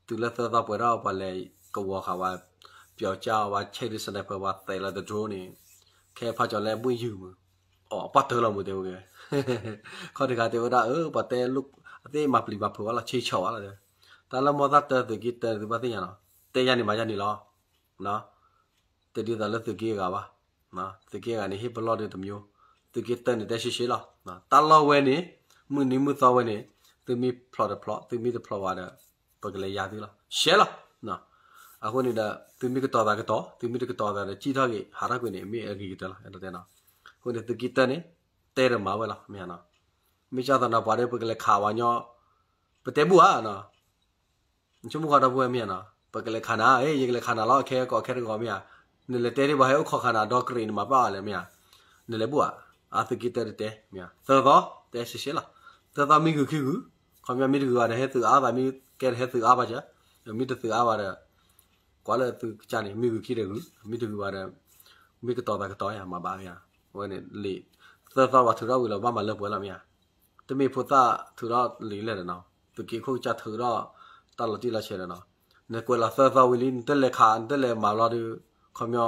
တုၤလၢသၢသီပှဲၤထီၣ်ပှၤလဲၤကဝီၤဃာ်ဝဲ ပျီကၠါဝဲ ဆဲးဒုး sniper ပှၤသဲးလီၤတဒြိန့ၣ် ခဲဖးကၠီၤလဲဘှ့ၣ်ယုာ်မုာ် အီၣ်ပှၢ်တၢၢ်လီၤမုာ်တဲဝဲက့ၤ ခီၣ်တဂၤတဲဝဲဒၣ် အၢ ပှၤတဲ အသ့ၣ်မၤပျံၤမၤဖုးဝဲလီၤ ဆ့ဆီၣ်ဝဲလီၤတဲ တၢ်လၢမီၢ်သၣ်တၢသုးက့တၢန့ၣ် သုဘၣ်သ့ၣ်ညါနီၤ တဲယၤန့ၣ်မၤယၤန့ၣ်လီၤ တဒ်သိးလၢသုးက့အဂၤဘၣ် သုးက့အဂၤန့ၣ် ဟ့ၣ်ပလီၢ်ဒုးတမျိုး သုးက့တၢန့ၣ် တဲရှဲရှဲလီၤ တၢ်လီၢ်ဝဲန့ၣ် မုၢ်နံၤမုၢ်သီဝဲန့ၣ် သုမ့ၢ်ဖျိးတဖျိး သုမ့ၢ်တဖျိးဝဲဒီး ပကလဲၤယၤသုလီၤ ရှဲလီၤ အဃိန့ၣ်ဒီး သုမ့ၢ်ကတီၤသးကတီၤ သုမ့ၢ်တကတီၤသးဒီး စံၣ်ထီၣ်က့ၤ ဟးထီၣ်ကွံာ်န့ၣ် မ့ၢ်အဂ့ၤကတၢၢ်လီၤ အဲၣ်ဒိးတဲနီၤ အဃိန့ၣ် သုးက့တၢန့ၣ် တဲတမၤဝဲလီၤ မ့ၢ်ဧါနီၤ မ့ၢ်ကၢ်သးနီၤ ပှၤဒီး ပကလဲၤခးဝဲညီ ပတဲဘူၣ်ဧါနီၤ ဆိကမိၣ်ကွၢ်ဒီပုၢ်ဝဲၢ်မ့ၢ်ဧါနီၤ ပကလဲၤခးနၤ ယကလဲၤခးနၤလီၤ ခဲကိးခဲတဂီၤမ့ၢ်ဧါ နလဲၤတဲဒ်ပှၤဟဲအိၣ်ခိးခးနၤဒီကရံးန့ၣ် မၤပာ်အီၤလဲၣ်မ့ၢ်ဧါ နလဲၤဘူၣ်ဧါ အသုးက့တၢတတဲ မ့ၢ်ဧါ သၢသီ တဲရှဲရှဲလီၤ သၢသီမ့ၢ်ဂုာ်ခံဂုာ် ခီပညီမ့ၢ်တဂုာ်ဘၣ်ဒီး ဟဲသုးအါသးမ့ၢ်ကဲဟဲသုးအါဘၣ်စၢၤ မ့ၢ်တသုးအါဘၣ်ဒီး ကွၢ်လၢသုကစၢ်န့ၣ် မ့ၢ်ဂုာ်ခံဒီးဂုာ် မ့ၢ်တဂုာ်ဘၣ်ဒီး မ့ၢ်ကတီၤသးကတီၤယၤ မၤဘၣ်မ့ၢ်ဧါ အဝဲန့ၣ်လံာ် သၢသီပှၤထုးထီၣ်ဝံၤလီၤ ဘၣ်မၤလၢပှဲၤလီၤမ့ၢ်ဧါ တမ့ၢ်ဖိသၣ်ထုးထီၣ်လံာ်လဲၣ်ဒီးနီၤ သုးက့ခိၣ်ကစၢ်ထုးထီၣ် တၢ်လီၤတံၢ်လီၤဆဲးဒီးနီၤ နကွဲးလီၤသၢသီဝံၤလံ နတလဲၤခး နတလဲၤမၤဘျီဒီး ခီပညီ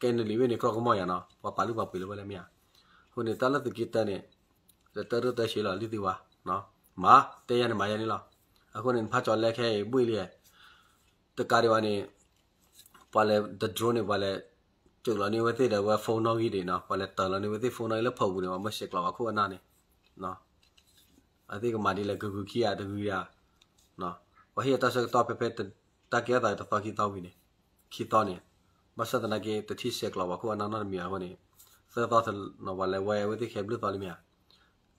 ကဲနလံာ်ဝဲန့ၣ် ကြီကမီၢ်ယၤနီၤ ပှၤပာ်လုၢ်ပာ်ပှ့ၤလၢဝဲလၢမ့ၢ်ဧါ အဃိန့ၣ် တၢ်လၢသုးက့တၢန့ၣ် တၢတၢတၢရှဲလီၤ လံသုဝါ မၤ တဲယၤန့ၣ်မၤယၤန့ၣ်လီၤ အဃိန့ၣ် နဖးကၠီၤလဲခဲအံၤ ဘှ့ၣ်လံ တကးဒံးဘၣ်န့ၣ် ပှၤလဲၤတဒြိန့ၣ် ပှၤလဲၤ ကၠိးလီၤန့ၢ်ဝဲသ့ၣ်ဒီးဝဲ phone နီၣ်ဂံၢ်ဒံးနီၤ ပှၤလဲၤတၢၤလီၤန့ၢ်ဝဲသ့ၣ် phone နီၣ်ဂံၢ်လၢဖီပူၤန့ၣ် ပှၤမၢဆဲးကျိးပှၤခိၣ်အနၢ်န့ၣ် အသ့ၣ်ကမၤဒ်လဲၣ် ကဂုာ်ခံဂၤတဂုာ်ဧါ ပှၤဟ့ၣ်အတၢ်ဆၢကတီၢ်ဖဲဖဲ တၢ်ကဲထီၣ်သးတသီခံသီဝံၤန့ၣ် ခံသီန့ၣ် ဘၣ်ဆၣ်သနာ်က့ တထံၣ်ဆဲးကျိးပှၤခိၣ်အနၢ်နီတမံၤအဃိန့ၣ်, သၢသီနီၤ ပှၤလဲၤဝဲအဝဲသ့ၣ်ခဲဘျုးသီလံမ့ၢ်ဧါ,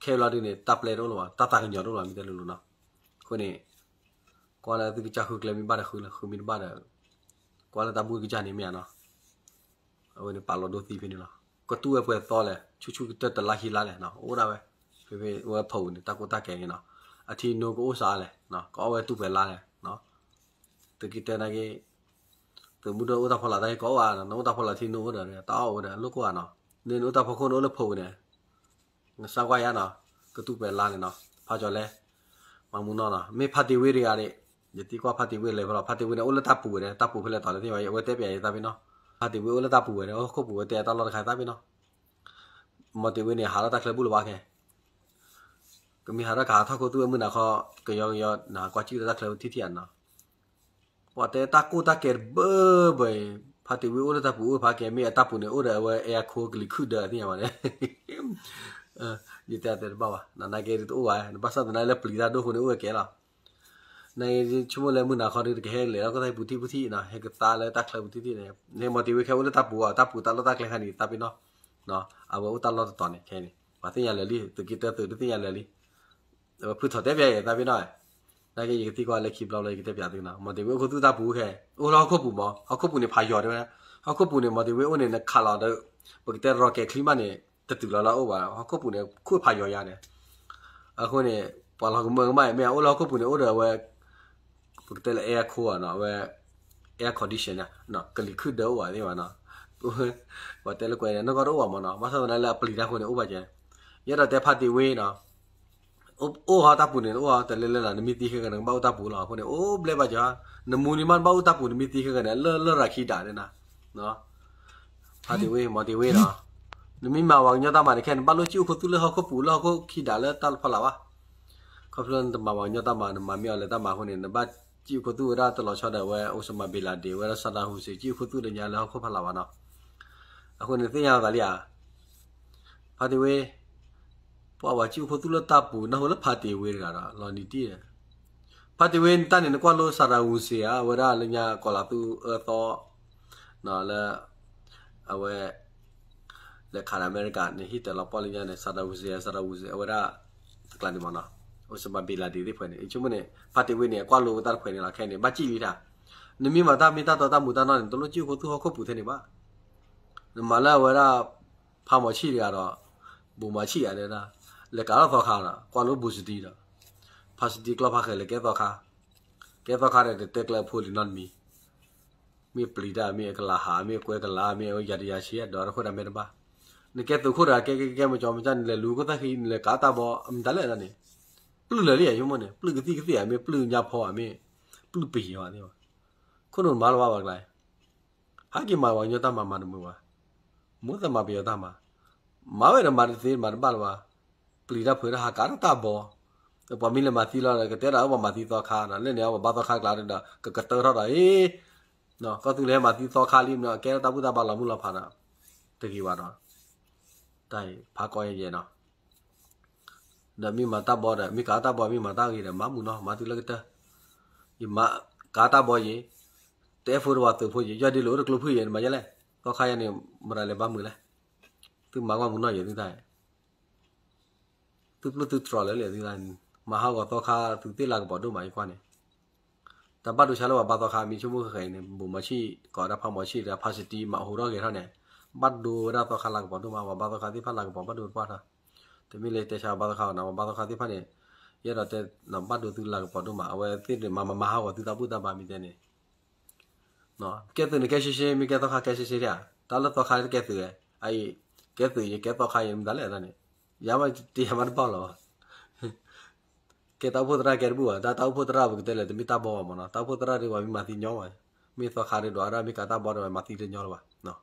ခဲဘျီဒုန့ၣ် တၢ်ပျဲတအိၣ်လၢၤဘၣ် တၢ်သးကညီၤတအိၣ်လၢၤ မ့ၢ်တဲလိၤလိၤနီၤ, အဃိန့ၣ် ကွၢ်လၢသုကစၢ်ဃုကျဲမ့ၢ်ဘၣ်ဒီးဃုလၢ ဃုမ့ၢ်တဘၣ်ဒီး ကွၢ်လၢတၢ်ဘူၣ်ကစၢ်န့ၣ်မ့ၢ်ဧါနီၤ, အဝဲန့ၣ်ပာ်လီၤဒိသံဖဲန့ၣ်လီၤ. ကတူၢ်ဝဲပှဲၤသီလဲၣ် ဆူၣ်ဆူၣ်ကတၢၢ်တလါခံလါလဲၣ်နီၤ အိၣ်ဒၣ်ဝဲ, ဖဲဖဲဝဲဖီၣ်ပူၤန့ၣ် တၢ်ကိၢ်တၢ်ကဲၤန့ၣ်နီၤ, အထံနိကအိၣ်စးလဲၣ်, ကအီၣ်ဝဲတူၢ်ပှဲၤလါလဲၣ်, သုးက့တၢနာ်က့ သုးမုၢ်ဒိၣ်အိၣ်တၢ်ဖီလာ်တၢ်ဟ့ၣ်ကီးအိၣ်ဧါနီၤ, နအိၣ်တၢ်ဖီလာ်ထံနိအိၣ်ဒီး တၢ်အီၣ်အိၣ်ဒီး လိၣ်ကိၢ်ဧါနီၤ, န့ၣ်နအိၣ်တၢ်ဖီခိၣ်န့ၣ်အိၣ်လၢဖီၣ်ပူၤန့ၣ် နစါကွၢ်ယါနီၤ, ကတူၢ်ပှဲၤလါန့ၣ်နီၤ, ဖးကၠီၤလဲ, မၤမူနီၢ်နီၤ, မ့ၢ်ဖါတံၢ်ဝ့တဂၤဒၣ်, ယသံကွၢ်ဖါတံၢ်ဝ့လဲၤဖဲလီၤ, ဖါတံၢ်ဝ့န့ၣ် အိၣ်လၢတၢ်ပူၤဝဲန့ၣ် တၢ်ပူၤဖဲလဲၣ်တီၤလဲၣ်သ့ၣ်ညါဘၣ်, အဝဲတဲပျးယသးပ့ၤနီၤ, ဖါတံၢ်ဝ့အိၣ်လၢတၢ်ပူၤဝဲန့ၣ် ဟီၣ်ခိၣ်ပူၤဝဲတဲတၢ်လီၢ်တခါသးပ့ၤနီၤ, မီၤတံၢ်ဝ့န့ၣ် ဟးလၢတၢ်ချၢဘူၣ်လၢၤဘၣ်ခဲ ကမ့ၢ်ဟးထီၣ်ကဟးထီၣ်ခိၣ်သူၣ်ဝဲမုၢ်နၤခီ ကယီကယီ နဟးကွၢ်စံၣ်လၢတၢ်ချၢထံၣ်ထံၣ်ဧါနီၤ, ပှၤတဲတၢ်ကိၢ်တၢ်ကဲၤတဘၢဘၢအံၤ, ဖါတံၢ်ဝ့အိၣ်လၢတၢ်ပူၤအိၣ်ဖးကဲၤ မ့ၢ်အတၢ်ပူၤန့ၣ် အိၣ်ဒီးအဝဲအဲၣ်ခိကလံၤခုၣ်ဒၢးသ့ၣ်ညါဘၣ်န့ၣ်, ယတဲတဲတဘၣ်ဘၣ်, နာ်က့တအိၣ်ဘၣ်, ဘၣ်ဆၣ်သနာ်လၢပျံၤတၢ်ဒိၣ်အဃိန့ၣ် အိၣ်ဝဲကဲလီၤ နဆိကမိၣ်လၢမုၢ်နၤခီဒုး တကဟဲလဲၤလၢကီၢ်သၣ်ပူၤထံၣ်ပူၤထံၣ်နီၤ, ဟဲကသါလၢတၢ်ချၢပူၤထံၣ်ထံၣ်န့ၣ်, မီၤတံၢ်ဝ့ခဲအိၣ်လၢတၢ်ပူၤအီၤ တၢ်ပူၤတၢ်လီၢ်တၢ်ကျဲခါန့ၣ် သးပ့ၤနီၤ, အဝဲအိၣ်တၢ်လီၢ်တတီၤန့ၣ်ခဲန့ၣ် ပှၤသ့ၣ်ညါလၢာ်လံ, သုးက့တၢသုးတသ့ၣ်ညါလၢာ်လံ, အဝဲဖုထီၣ်တဲပျးယသးပ့ၤနီၤ, နာ်က့ယကသံကွၢ်လၢခံဘျီလၢယကတဲပျးသုနီၤ, မီၤတံၢ်ဝ့အိၣ်ခိၣ်သူၣ်တၢ်ပူၤခဲ, အိၣ်လၢဟီၣ်ခိၣ်ပူၤမး, ဟီၣ်ခိၣ်ပူၤန့ၣ်ဖးယီၤတဲဝဲ, ဟီၣ်ခိၣ်ပူၤန့ၣ် မီၤတံၢ်ဝ့အိၣ်န့ၣ် နခးလီၤဒီး ပကတဲရီကဲးချံမးန့ၣ် တတုၤလီၤလၢအအိၣ်ဘၣ်, ဟီၣ်ခိၣ်ပူၤန့ၣ် ခိၣ်ဖးယီၤယါန့ၣ် အဃိန့ၣ် ပှၤလီၤကမၢကမၣ်အံၤ မ့ၢ်အအိၣ်လၢဟီၣ်ခိၣ်ပူၤန့ၣ် အိၣ်ဒီးအဝဲ ပကတဲလၢ air cool နီၤ, အဝဲ air condition ကလံၤခုၣ်ဒၢအိၣ်ဘၣ်သ့ၣ်ဘၣ်နီၤ, ပှၤတဲလၢကွဲးန့ၣ် နီၢ်ကီၢ်တအိၣ်ဘၣ်မးနီၤ, ဘၣ်ဆၣ်သနာ်လၢအပျံၤတၢ်ဃိန့ၣ် အိၣ်ဘၣ်ကဲ, ယအဲၣ်ဒိးတဲဖါတံၢ်ဝ့နီၤ, အိၣ်ဟီၣ်တၢ်ပူၤန့ၣ် အိၣ်ဟီၣ်တလၢလၢနီၤ, နမ့ၢ်သံခဲကနံၣ် နကဘၣ်အိၣ်တၢ်ပူၤလီၤ, အဃိန့ၣ် အိၣ်ဘျဲဘၣ်ကဲ, နမူန့ၣ်မး နဘၣ်အိၣ်တၢ်ပူၤ နမ့ၢ်သံခဲကနံၣ် လၢလရာ်ခံဒးန့ၣ်နီၤ ဖါတံၢ်ဝ့ မီၤတံၢ်ဝ့နီၤ, နမ့ၢ်မၤပှၤကညီတၢ်မၤန့ၣ် ခဲအံၤ နဘၣ်လိၣ်စံၣ်အိၣ်ခိၣ်သူၣ်လၢဟီၣ်ခိၣ်ပူၤ လၢဟီၣ်ခိၣ်ခံဒးလၢတၢ်ဖီလာ်ဘၣ်, ခီဖျိနတမၤပှၤကညီတၢ်မၤ နမၤမ့ၢ်အီၤလၢတၢ်မၤအဃိန့ၣ် နဘၣ်စံၣ်အိၣ်ခိၣ်သူၣ်ဝဲဒၣ်တလီၤဆီဒီးဝဲ Osama bin Laden ဝဲဒၣ် Saddam Hussein စံၣ်အိၣ်ခိၣ်သူၣ်လၢညါလၢဟီၣ်ခိၣ်ဖီလာ်ဘၣ်နီၤ, အဃိန့ၣ်သ့ၣ်ညါလီၤသးလံဧါ ဖါတံၢ်ဝ့ ပှၤဘၣ်စံၣ်အိၣ်ခိၣ်သူၣ်လၢတၢ်ပူၤ နၢ်ဟူလၢဖါတံၢ်ဝ့တဂၤဒီး လီၤနံၤတံၢ်ဒီး ဖါတံၢ်ဝ့တၢ်န့ၣ် နကွၢ်လိ Saddam Hussein ဧါ အဝဲဒၣ်လၢညါကီးလီၤသူၣ်အၢသီ လၢ အဝဲ လဲၤခးဒီးအမဲရကၤန့ၣ် ဟံၣ်တၢၤလီၤပှီၢ်လၢညါန့ၣ် Saddam Hussein Saddam Hussein အဝဲဒၣ် တကျါန့ၣ်မးနီၤ, Osama bin Laden သ့ၣ်ဖဲန့ၣ် ယဆိကမိၣ်န့ၣ် ဖါတံၢ်ဝ့န့ၣ် အကွၢ်လိဝဲတၢ်တဖှဲးန့ၣ်လီၤ ခဲအံၤန့ၣ် ဘၣ်စံၣ်လံတၢ်, နမ့ၢ်မၤတၢ်မ့ၢ်တၢ်တီတၢ်မူးတၢ်နီၢ်န့ၣ် တလိၣ်စံၣ်အိၣ်ခိၣ်သူၣ်ဟီၣ်ခိၣ်ပူၤထဲန့ၣ်ဘၣ်, နမၤလၢအဝဲဒၣ် ဖးမီၤဆံၣ်တဂၤဒီး ဘူးမီၤဆံၣ်ဂၤဒၣ် လဲၤကးထီၣ်သီခါဒီး ကွၢ်လိဘူးစတံဒီး ဖးစတံကျီၢ်ဖးဃဲၤလဲၤကဲသီခါ, ကဲသီခါဒီး တတဲကျၢၤအဖိလံၤနီတမံၤ, မ့ၢ်ပျံၤတၢ် မ့ၢ်အကလၤဟး မ့ၢ်အကွဲကလၤ မ့ၢ်အဝဲယၤတယၤဆံး အဒိးတခိၣ်ဒၣ်မဲာ်တဘၣ်, နကဲသုးခိၣ်တဂၤ ကဲကဲကဲ မကၠီမကၠီ နလဲၤလူၤခိၣ်သၣ်ခံ နလဲၤကးတၢ်ဘီ အမတၤလဲၣ်န့ၣ်, ပျုၢ်လၢာ်လံယဆိကမိၣ်န့ၣ် ပျုၢ်ကသံၣ်ကသ့ၣ်ဧါ မ့ၢ်ပျုၢ်ညါဖီဧါ မ့ၢ်ပျုၢ်ပယံၤဧါသ့ၣ်ဘၣ်, ခိၣ်နူာ်မၤလၢၤဘၣ်ပှၤကျါ ဟဲက့ၤမၤပှၤကညီတၢ်မၤမၤတမုာ်ဘၣ်, မိၣ်သးမၤပယီၤတၢ်မၤ, မၤဝဲဒီးမၤတသ့မၤတဘၣ်လၢၤဘၣ်, ပျံၤတၢ်ဖုးတၢ်ဟးကးတၢ်ဘီ, ပှၤမ့ၢ်လဲၤမၤသံလီၤဒီး ကတဲဒၣ်ပှၤမၤသံသီခါဒီး လၢန့ၣ်ပှၤဘါသီခါကျါဒီး ကကတၢထီၣ်ဒီး အ့ ကီၢ်သူလ့ၤဟဲမၤသံသီခါလံမ့ၢ် ကဲတၢ်ဘူၣ်တၢ်ဘါလီၤမုၢ်လီၤဖးဒီး တဂ့ၤဘၣ်ဒီး တၢ်အံၤဖးကီယဲၢ်ယဲၢ်နီၤ ဒီးမ့ၢ်မၤတၢ်ဘီဒီး မ့ၢ်ကးတၢ်ဘီ မ့ၢ်မၤတၢ်ဂ့ၤဒီး မၤမုာ်နီၤ မၤသုလၢကတၢၢ်, ယမၤကးတၢ်ဘီယဲၢ်, တအဲၣ်ဖိတဝၤသုးဖိယဲၢ်, ယီၢ်ဒ့လိာ်အိၣ်တကျိဖုၣ်ယဲၢ် နမၤယဲလဲၣ်, သီခါယဲၢ်န့ၣ် မတၤလဲၤဘၣ်မုာ်လဲၣ်, သုမၤကွၢ်မုာ်နီၢ်ယဲၢ်သုတၢ် သုပျုၢ်သုတြီၤလၢလဲၣ်သုတၢ်, မၤဟးဂီၤသီခါသုသ့ၣ်လၤကပီၤဒိၣ်မးယကွၢ်န့ၣ် တၢ်ဘၣ်ဒိဆါလၢပှၤဘါသီခါ မ့ၢ်ဆိကမိၣ်ဃဲၤဃဲၤအံၤန့ၣ် ဘူးမီၤဆံၣ် ကိးဒၣ်ဖးမီၤဆံၣ်ဒီး ဖးစတံ မၤဟူးထီၣ်ဂဲၤထီၣ်န့ၣ် ဘၣ်ဒိဝဲဒၣ်သီခါလၤကပီၤဒိၣ်မး ပှၤဘါသီခါသ့ၣ်တဖၣ်လၤကပီၤဘၣ်ဒိတပှၢ်ထီၣ်, တမ့ၢ်လၢတဲဆါပှၤဘါသီခါဘၣ်နီၤ ပှၤဘါသီခါသ့ၣ်တဖၣ်န့ၣ် ယအဲၣ်ဒိးတဲ ဘၣ်ဒိသုလၤကပီၤဒိၣ်မး အဝဲသ့ၣ်န့ၣ် မၤမၤဟးဂီၤသုတၢ်ဘူၣ်တၢ်ဘါမ့ၢ်တဲန့ၣ် ကဲသုးန့ၣ်ကဲရှဲရှဲ မ့ၢ်ကဲသီခါကဲရှဲရှဲဒၣ်, တၢ်လၢသီခါကဲသုး, အအံၤ ကဲသုးယကဲသီခါယမတၤလဲၣ်န့ၣ်, ယၤမးတယၤမးတဘၣ်လီၤဘၣ် ကဲတၢ်အိၣ်ဖှိၣ်သရၣ်ကဲတဘူၣ်ဘၣ်, တၢ်တၢ်အိၣ်ဖှိၣ်သရၣ်ပကတဲလဲၣ် တမ့ၢ်တၢ်ဘီဘၣ်မးနီၤ, တၢ်အိၣ်ဖှိၣ်သရၣ်ဒ်ဝဲမ့ၢ်မၤသံညီဘၣ်, မ့ၢ်သီခါဒ်ဒွးဒၣ် မ့ၢ်ကးတၢ်ဘီဒ်ဝဲမၤသံတညီလၢၤဘၣ်,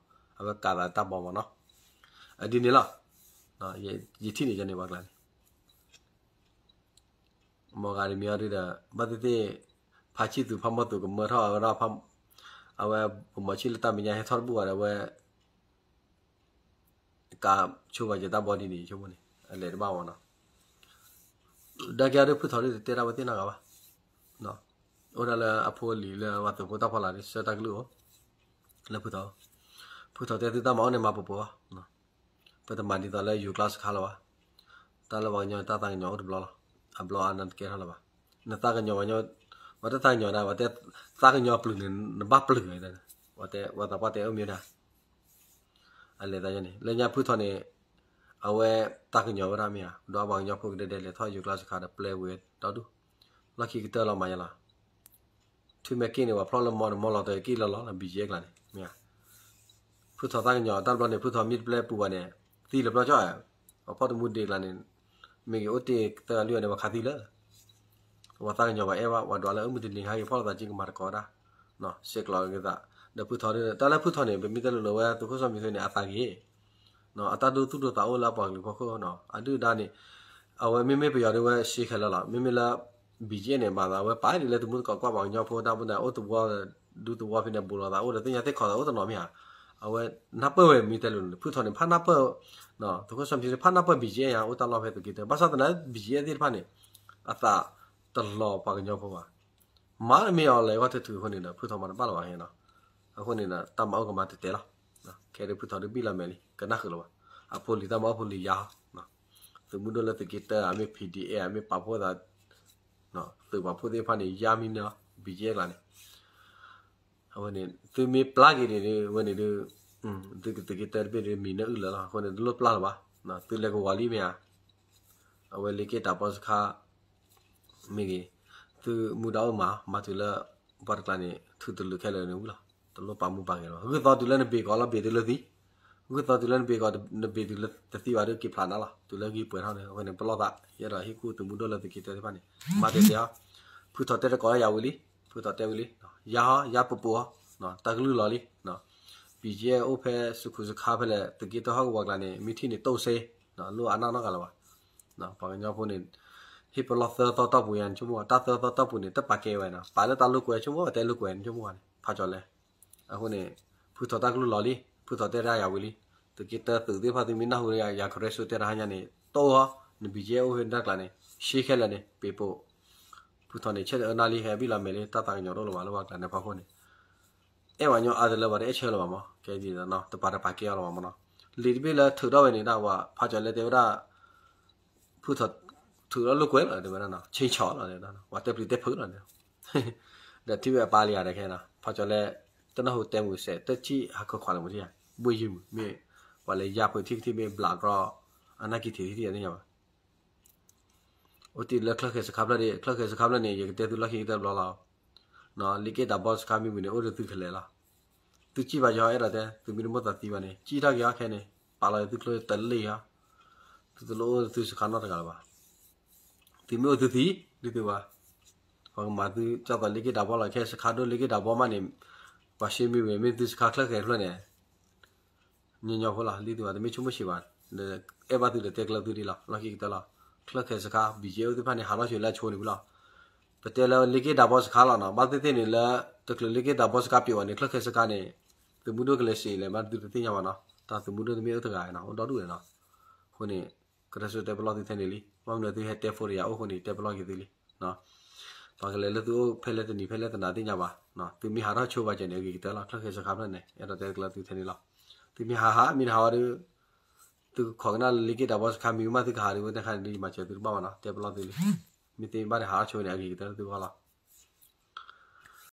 အဝဲကးသးတၢ်ဘီမးနီၤ, အဒ်န့ၣ်လီၤ, ယထံၣ်န့ၣ်ယန့ၣ်ပှၤကျါန့ၣ် မ်ဂၤတမံၤအီၤဒုဒီး ဘၣ်သ့ၣ်သ့ၣ် ဖါဆံၣ်သူးဖါမီၢ်သူးကမၢထီၣ်ဝဲဒၣ်, အဝဲပမီၤဆံၣ်လၢတၢ်မဲာ်ညါဟဲထီၣ်တဘူၣ်ဘၣ်ဒီး အဝဲ ကးဆိပာ်စၢၤတၢ်ဘီဒ်န့ၣ် ဆိကမိၣ်န့ၣ် အလဲၤတဘၣ်မးနီၤ, ဒါက့ၤအီၤဒုဖုထီၣ်ဒုတတဲဒၣ်ဝဲသ့ၣ်နီတဂၤဘၣ်, အိၣ်ဒၣ်လၢအဖိအလံၤလၢပှၤသုးဖိတၢ်ဖီလာ်ဒု ဆၢတၢ်ကလုၢ်အိၣ်, လၢဖုထီၣ်, ဖုထီၣ်တဲသုတၢ်မၤအိၣ်န့ၣ်မၤပှဲၤပှဲၤအီၤ, ပတမၤဒ်သိးလၢယိၤကျါစခါလီၤဘၣ်. တၢ်လၢပှၤကညီတၢ်သးကညီၤအိၣ်တဘျီလီၤ. အဘျီအါနၢတကဲထီၣ်လၢၤဘၣ်. နသးကညီၤ ပှၤတသးကညီၤဒၣ် ပှၤတဲသးကညီၤပျုၢ်န့ၣ် နဘၣ်ပျုၢ်ဝဲ, ပှၤသးပှၢ်တဲအၢမ့ၢ်ဒၣ် အလဲၤသးန့ၣ် လၢညါဖုထီၣ်န့ၣ် အဝဲသးကညီၤဝဲဒၣ်မ့ၢ်ဧါ, ဒီးပှၤကညီဖိကဒဲဒဲးလဲၤထီၣ်ယိၤကျါစခါဒီးပျဲဝဲဒီဒူၣ်, လီၢ်ခံကတၢၢ်လီၤမးယလီၤ. ထွံၣ်မဲာ်က့ၣ်န့ၣ် ပှၤဖျီၣ်လၢမီဒီးမီလီၤတက့ၣ်လီၤလီၤ BGF ကျါန့ၣ် မ့ၢ်ဧါ. ဖုထီၣ်သးကညီၤတၢ်ဘျီန့ၣ် ဖုထီၣ်မ့ၢ်တပျဲပူၤဘၣ်န့ၣ် သံလၢပျီကၠီၣ်, ပှၤဖီၣ်တမူဒ့ကျါန့ၣ် မ့ၢ်ဂ့ၤအိၣ်တ့ၢ်သၢဂၤလွံၢ်ဂၤန့ၣ် ပှၤခးသံလၢ ပှၤသးကညီၤဘၣ်အဲၣ်ဘၣ် ပှၤဒွးလၢအမုၢ်တနံၤဟဲက့ၤဖီၣ်လိာ်သးက့ကမၤသကိးဝဲဒၣ်, စဲးကျိးက့ၤသး, ဒီးဖုထီၣ်ဒ် တၢ်လၢဖုထီၣ်န့ၣ် ပမ့ၢ်တဲလိၤလိၤဝဲသုးခိၣ်စီမံၤသုန့ၣ် အသးဂ့ၤ, အတၢ်ဒိသူၣ်ဒိသးအိၣ်လၢပှၤကလုာ်ဖီခိၣ်နီၤ အဒုၣ်ဒါန့ၣ်, အဝဲမ့မ့ၢ်ပယီၤဒ်ဝဲရှဲခဲလၢာ်လီၤ မ့မ့ၢ်လၢ BGF န့ၣ် မၤသးဝဲပာ်ဒ်လၢသုးမုၢ်သကိးကွၢ်ပှၤကညီဖိတၢ်မူဒါအိၣ်သဝီ ဒူသဝီဖဲန့ၣ် ဘူးလိာ်သးအိၣ်ဒီး သ့ၣ်ညါသ့ၣ်ခီသးအိၣ်တနီၤမ့ၢ်ဧါ, အဝဲနၢ်ပၢၢ်ဝဲမ့ၢ်တဲလိၤလိၤ ဖုထီၣ်န့ၣ် ဖးနၢ်ပၢၢ် သုးခိၣ်စီမံၤသုဖးနၢ်ပၢၢ် BGF ယါအိၣ်တၢ်လီၢ်ဖဲသုးက့တၢ ဘၣ်ဆၣ်သနာ် BGF သ့ၣ်တဖၣ်န့ၣ် အသးတလီၤပှၤကညီဖိဘၣ်, မၤတမ့ၢ်အီၤလဲၤဂီၢ်တထုးအဃိန့ၣ်ဒီး ဖုထီၣ်မၤတဘၣ်လၢၤဘၣ်နီၤ, အဃိန့ၣ်ဒီး တၢ်မၤအိၣ်ကမၤတဲာ်တဲာ်လီၤ, ခဲဒုးဖုထီၣ်ဒုးဘံၣ်လီၤမဲာ်လံ ကနၣ်ဃုာ်လၢၤဘၣ်, အဖိလံၤတၢ်မၤအိၣ်ဖိလံၤယါ, သုးမုၢ်ဒိၣ်လၢသုးက့တၢ အမ့ၢ် PDF အမ့ၢ်ပာ်ဖှိၣ်သး သုးပာ်ဖှိၣ်သ့ၣ်တဖၣ်န့ၣ် ယါမံၤန့ၣ်လီၤ BGF ကျါန့ၣ် အဝဲန့ၣ် သုမ့ၢ်ပျၢ်က့ၤန့ၣ်ဒုး အဝဲန့ၣ်ဒုး သုကသုးက့တၢတဘ့ၣ်ဒုး မံၤနၢအုၣ်လၢာ်လီၤ အဃိန့ၣ် တလိၣ်ပျၢ်လၢၤဘၣ်, သုလဲၤကဝီၤလံမ့ၢ်ဧါ, အဝဲလ့က့တၢ်ဘီစခါ မ့ၢ်ဂ့ၤ, သုမူဒါအိၣ်မး မၤတုၤလၢ ပှၤတကျါန့ၣ် ထုးတလုာ်ခဲလၢာ်န့ၣ်ဝံၤလီၤ, တလိၣ်ပာ်မူပာ်ဂဲၤလီၤ, ဂုၢ်သီတုၤလၢနဘ့ၣ်ကီးလီၤဘ့ၣ်တုၤလၢသံ, ဂုၢ်သီတုၤလၢနဘ့ၣ်ကီး နဘ့ၣ်တုၤလၢတသံဘၣ်ဒီးက့ၤဖျါနၤလီၤ, တုၤလၢဂံၢ်ပှဲၤထီၣ်န့ၣ် အဝဲန့ၣ်ပလီၢ်သး ယအဲၣ်ဒိးဟ့ၣ်ကူၣ်သုးမုၢ်ဒိၣ်လၢသုးက့တၢသ့ၣ်တဖၣ်န့ၣ် မၤတဲာ်တဲာ်အီၤ, ဖုထီၣ်တဲတကိးလၢယၤဝံၤလံ, ဖုထီၣ်တဲဝံၤလံ, ယါဟီ ယါပပူၤအီၤ, တၢ်ကလုၢ်လီၤလံ, BGF အိၣ်ဖဲစခူစခါဖဲလဲၣ် သုးက့တၢဟီၣ်ကဝီၤကျါန့ၣ် မ့ၢ်ထံၣ်န့ၣ်တိၢ်စ့, လိၣ်အနၢ်နီတဂၤလၢၤဘၣ်, ပှၤကညီဖိန့ၣ် ဟ့ၣ်ပလီၢ်သၢသီတီၢ်ပူၤယါန့ၣ်ဆိကမိၣ်ဘၣ် တၢ်သၢသီတီၢ်ပူၤန့ၣ် တပာ်ကဲဝဲနီၤ ပာ်လၢတၢ်လိာ်ကွဲဆိကမိၣ်ဘၣ် တဲလိာ်ကွဲန့ၣ်ဆိကမိၣ်ဘၣ်န့ၣ် ဖးကၠီၤလဲ, အဃိန့ၣ် ဖုထီၣ်တၢ်ကလုၢ်လီၤလံ ဖုထီၣ်တဲဒၣ်ယၤဝံၤလံ, သုးက့တၢသုးသ့ၣ်တဖၣ်သုမ့ၢ်နၢ်ဟူ ယၤကရဲစိတဲတဟါညါန့ၣ် တိၢ်အီၤ, န BGF အိၣ်ဖဲဒၣ်ကျါန့ၣ် ရှဲခဲလၢာ်န့ၣ် ပ့ၤပိာ်, ဖုထီၣ်န့ၣ် ဆဲးတအၢနၢ်လံ ဟဲဘံၣ်လီၤမဲာ်လံ တၢ်သးကညီၤတအိၣ်လၢၤဘၣ်လၢပှၤကျါန့ၣ်ဖီခိၣ်န့ၣ် အဲၣ်ပှၤကညီအါတလၢပှၤတအဲၣ်ဆၢလၢၤဘၣ်မး ကဲဒ်သိး တပာ်တပာ်ကဲအီၤလၢၤဘၣ်မးနီၤ, လံာ်တဘ့ၣ်လၢထုးထီၣ်ဝဲန့ၣ်ဒၣ်ပှၤ ဖးကၠီၤလဲတဲဝဲဒၣ် ဖုထီၣ်ထုးထီၣ်လိာ်ကွဲလီၤ တဲဝဲဒၣ်နီၤ ဆ့ဆီလီၤ ပှၤတဲပျံၤတဲဖုးလီၤန့ၣ်, ဒီးထံၣ်ဝဲအပၢ်လံဧါဒီးခဲနီၤ ဖးကၠီၤလဲ တနၢ်ဟူတဲမုာ်စဲး တထံၣ်ဟးခီခွါလၢမုာ်ထံၣ်ဧါ, ဘှ့ၣ်ယုၢ်မုာ် မ့ၢ်ပှၤလဲၤယါပှ့ၤထံၣ်ကထံၣ်မ့ၢ်ဘျးကြီ အနၢ်ကံထံးထံၣ်အသ့ၣ်ညါဘၣ် အိၣ်တ့ၢ်လၢချၢၣ်ဃဲၤစခါဖျၢၣ်ဒၣ် ချၢၣ်ဃဲၤစခါဖျၢၣ်န့ၣ် ယကတဲသုလီၢ်ခံကတၢၢ်တဘျီလီၤ. လ့က့ၣ်တၢ်ဘီစခါမ့ၢ်ဝံၤန့ၣ် အိၣ်ဒီးသုးကလဲၤလီၤ. သုစံၣ်ဘၣ်ယီၤအဲၣ်ဒိးတဲ သုမ့ၢ်တမိၣ်သးသံဘၣ်န့ၣ် စံၣ်ထီၣ်က့ၤအီၤခဲန့ၣ် ပာ်လီၤသုကျိတလ့ၢ်အီၤ, သုတလိၣ်အိၣ်သုစခါနီတဂၤလၢၤဘၣ်. သုမ့ၢ်အိၣ်သုသံ ဒ်သိးဘၣ် ပှၤကမၤသုကၠီၣ်သီလ့က့ၣ်တၢ်ဘီလီၤ ခဲစခါဒိၣ်လ့က့ၣ်တၢ်ဘီမးန့ၣ် ပှၤရှ့မ့ၢ်ဝံၤ မ့ၢ်သုစခါချၢၣ်ဃဲၤတဖျၢၣ်န့ၣ် ညီညီဖိလီၤ ဒ်သိးဘၣ် တမ့ၢ်ဆိကမိၣ်ဆံးဘၣ် အဲၣ်ဘၣ်သုဒီးတဲကျၢၤသုဒ်လီၤ လီၢ်ခံကတၢၢ်လီၤ. ချၢၣ်ဃဲၤစခါ ဘံၣ်ကဲအိၣ်သ့ၣ်တဖၣ်န့ၣ် ဟးထီၣ်ဆိလၢအဆိန့ၣ်ဝံၤလီၤ. ပတဲလၢလ့က့ၣ်တၢ်ဘီစခါလီၤနီၤ ဘၣ်သ့ၣ်သ့ၣ်န့ၣ်လၢ တချုးလ့က့ၣ်တၢ်ဘီစခါပျိာ်ဘၣ်န့ၣ် ချၢၣ်ဃဲၤစခါန့ၣ် သုးမုၢ်ဒိၣ်ကလဲၤစံးလဲၣ်မး သုတသ့ၣ်ညါဘၣ်နီၤ တၢ်သုးမုၢ်ဒိၣ်တမ့ၢ်အိၣ်တဂၤနီၤ အိၣ်ဒီဒူၣ်န့ၣ်လီၤ. အဃိန့ၣ် ကရၢစိတဲပလီၢ်သုထဲန့ၣ်လံ ဘၣ်မနုၤသုဟဲတဲဖိတယၤအိၣ်အဃိန့ၣ် တဲပလီၢ်က့ၤသုလံ ပှၤကလဲၤလၢသုအိၣ်ဖဲလဲၣ်တနံၤဖဲလဲၣ်တနၤသ့ၣ်ညါဘၣ်. သုမ့ၢ်ဟးထီၣ်ဆိဘၣ်ကဲန့ၣ် အဂ့ၤကတၢၢ်လီၤ ချၢၣ်ဃဲၤစခါဖျၢၣ်န့ၣ် အဲၣ်ဒိးတဲကျၢၤသုထဲန့ၣ်လီၤ. သုမ့ၢ်ဟးဟး မ့ၢ်တဟးဝဲဒီး သုကခိးကနၣ်လၢလ့က့ၣ်တၢ်ဘီစခါမံၤမး သုကဟးဒ်ဝဲတခါန့ၣ်ဒ်ယမၤစၢၤသုတဘၣ်ဘၣ်နီၤ တဲပလီၢ်သုလံ. မ့ၢ်သ့ဘၣ်န့ၣ် ဟးထီၣ်ဆိန့ၣ် အဂ့ၤကတၢၢ်လၢသုဂီၢ်လီၤ.